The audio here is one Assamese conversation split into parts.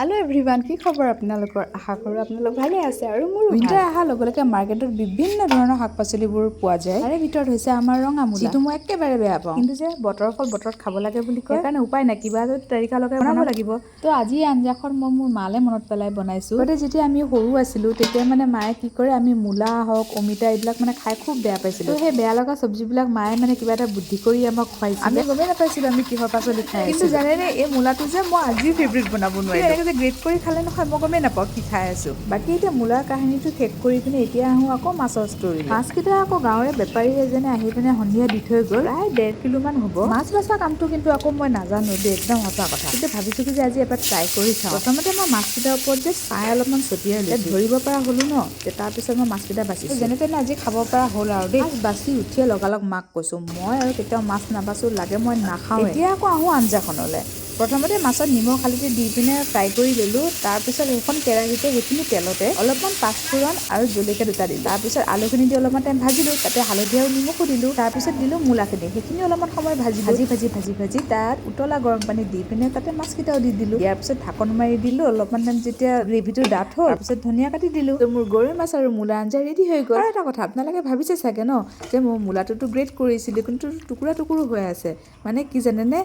হেল্ল' এভৰিৱান, কি খবৰ আপোনালোকৰ? আশা কৰোঁ আপোনালোক ভালে আছে আৰু মোৰো। উইণ্টাৰ অহাৰ লগে লগে মাৰ্কেটত বিভিন্ন ধৰণৰ শাক পাচলিবোৰ পোৱা যায়। তাৰে ভিতৰত হৈছে আমাৰ ৰঙা মূলা, যিটো মই একেবাৰে বেয়া পাওঁ। কিন্তু যে বতৰৰ ফল বতৰত খাব লাগে বুলি কয়, সেইকাৰণে উপায় নাই, কিবা এটা তৰিকা লগাই বনাব লাগিব। তো আজি এই আঞ্জাখন মই মোৰ মালে মনত পেলাই বনাইছোঁ। আগতে যেতিয়া আমি সৰু আছিলোঁ, তেতিয়া মানে মায়ে কি কৰে, আমি মূলা হওক, অমিতা, এইবিলাক মানে খাই খুব বেয়া পাইছিলোঁ। সেই বেয়া লগা চব্জিবিলাক মায়ে মানে কিবা এটা বুদ্ধি কৰি আমাক খুৱাইছিলে। আমি গমেই নাপাইছিলোঁ আমি কিহৰ পাচলি খাই। কিন্তু জানেনে, এই মূলাটো যে মই আজিও ফেভৰেট বনাব নোৱাৰিলোঁ। এনেকৈ যে গ্ৰেট কৰি খালে নহয়, মই গমেই নাপাওঁ কি খাই আছোঁ। বাকী এতিয়া মূলাৰ কাহিনীটো শেষ কৰি পিনে এতিয়া আহোঁ আকৌ মাছৰ ষ্টৰী। মাছকেইটা আকৌ গাঁৱৰে বেপাৰী এজনে আহি পিনে সন্ধিয়া দি থৈ গ'ল। প্ৰায় 1.5 কিলোমান হ'ব। মাছ বচা কামটো কিন্তু আকৌ মই নাজানো দেই, একদম সঁচা কথা। কিন্তু ভাবিছোঁ কি যে আজি এবাৰ ট্ৰাই কৰি চাওঁ। প্ৰথমতে মই মাছকেইটাৰ ওপৰত যে ছাই অলপমান ছটিয়াই লৈছোঁ। ধৰিব পৰা হ'লো ন, তাৰপিছত মই মাছকেইটা বাচিছোঁ। যেনে তেনে আজি খাব পৰা হ'ল আৰু দেই। মাছ বাচি উঠিয়ে লগালগ মাক কৈছোঁ, মই আৰু কেতিয়াও মাছ নাবাচোঁ, লাগে মই নাখাওঁ। এতিয়া আকৌ আহোঁ আঞ্জাখনলৈ। প্ৰথমতে মাছত নিমখ হালধি দি পিনে ফ্ৰাই কৰি ল'লোঁ। তাৰপিছত সেইখন কেৰাহীতে সেইখিনি তেলতে অলপমান পাঁচফোৰণ আৰু জলকীয়া দুটা দিলোঁ। তাৰপিছত আলুখিনি দি অলপমান টাইম ভাজিলোঁ। তাতে হালধি আৰু নিমখো দিলোঁ। তাৰপিছত দিলোঁ মূলাখিনি। সেইখিনি অলপমান সময় ভাজি ভাজি ভাজি ভাজি ভাজি তাত উতলা গৰম পানী দি পিনে তাতে মাছকেইটাও দি দিলোঁ। দিয়াৰ পিছত ঢাকন মাৰি দিলোঁ। অলপমান টাইম যেতিয়া গ্ৰেভিটো ডাঠ হ'ল, তাৰপিছত ধনিয়া কাটি দিলোঁ। তো মোৰ গৰৈ মাছ আৰু মূলা আঞ্জা ৰেডি হৈ গ'ল। আৰু এটা কথা আপোনালোকে ভাবিছে চাগে ন যে মই মূলাটোতো গ্ৰেট কৰিছিলোঁ, কিন্তু টুকুৰা টুকুৰো হৈ আছে। মানে কি জানেনে,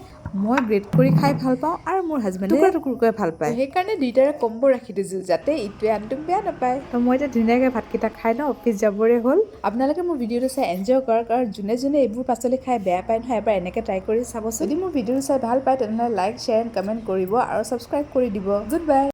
মই গ্ৰেট কৰি খাই ভাল পাওঁ আৰু মোৰ হাজবেণ্ডে টুকুৰা টুকুৰকৈ ভাল পায়। সেইকাৰণে দুইটাৰে কম্ব ৰাখি দিছোঁ, যাতে ইটোৱে আনটোক বেয়া নাপায়। তো মই এতিয়া ধুনীয়াকৈ ভাতকেইটা খাই লওঁ, অফিচ যাবৰে হ'ল। আপোনালোকে মোৰ ভিডিঅ'টো চাই এনজয় কৰক আৰু যোনে যোনে এইবোৰ পাচলি খাই বেয়া পায় নহয়, এবাৰ এনেকৈ ট্ৰাই কৰি চাবচোন। যদি মোৰ ভিডিঅ'টো চাই ভাল পায়, তেনেহ'লে লাইক, শ্বেয়াৰ এণ্ড কমেণ্ট কৰিব আৰু ছাবস্ক্ৰাইব কৰি দিব। Good bye.